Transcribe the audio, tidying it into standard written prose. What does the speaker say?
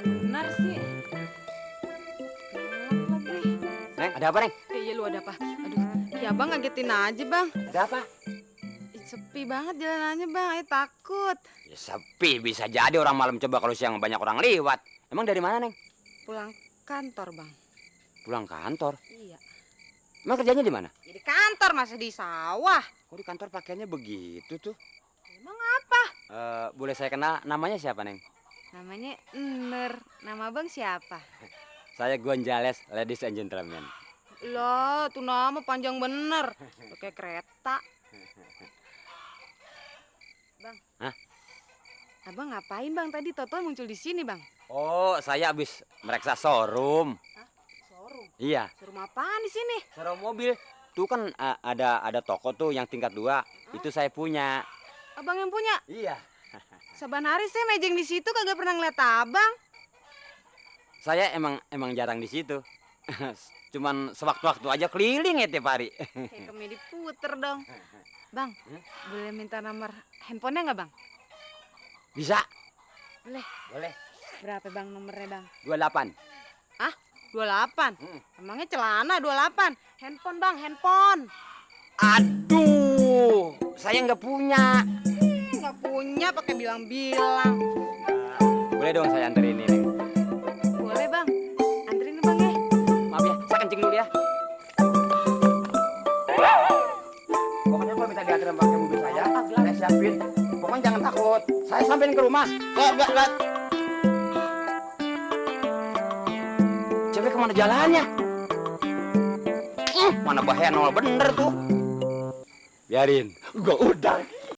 benar sih. Gelap lagi. Neng, ada apa, Neng? Iya lu ada apa? Aduh, ya bang ngagetin aja bang. Ada apa? Sepi banget jalanannya bang, ayo takut. Ya sepi, bisa jadi orang malam coba kalau siang banyak orang lewat. Emang dari mana, Neng? Pulang kantor bang. Pulang kantor. Iya. Emang kerjanya di mana? Di kantor masa di sawah. Kok di kantor pakaiannya begitu tuh? Emang apa? Boleh saya kenal namanya siapa, Neng? Namanya Ener. Nama bang siapa? Saya Gonjales, ladies and gentlemen. Loh, tuh nama panjang bener. Pakai kereta. Bang. Hah? Abang ngapain bang tadi? Toto muncul di sini bang. Oh, saya habis mereksa showroom. Hah? Showroom? Iya, Showroom apaan di sini? showroom mobil. Tuh kan ada toko tuh yang tingkat 2. Itu saya punya. Abang yang punya? Iya. Saban hari saya mejeng di situ kagak pernah ngeliat abang. Saya emang jarang di situ. Cuman sewaktu-waktu aja keliling ya tiap hari. Kayak komedi puter dong. Bang, boleh minta nomor handphonenya nggak bang? Bisa? Boleh. Boleh. Berapa bang nomornya bang? 28. Hah? 28? Emangnya celana 28? Handphone bang, handphone. Aduh, saya nggak punya. Nggak punya pakai bilang-bilang. Boleh dong saya anterin ini. Boleh bang, anterin bang ya. Maaf ya, saya kencing dulu ya. Pokoknya kalau minta dianterin pakai mobil saya siapin. Pokoknya jangan takut. Saya sampein ke rumah. Enggak. Cewek kemana jalannya? Mana bahaya nol bener tuh. Biarin, gua udah.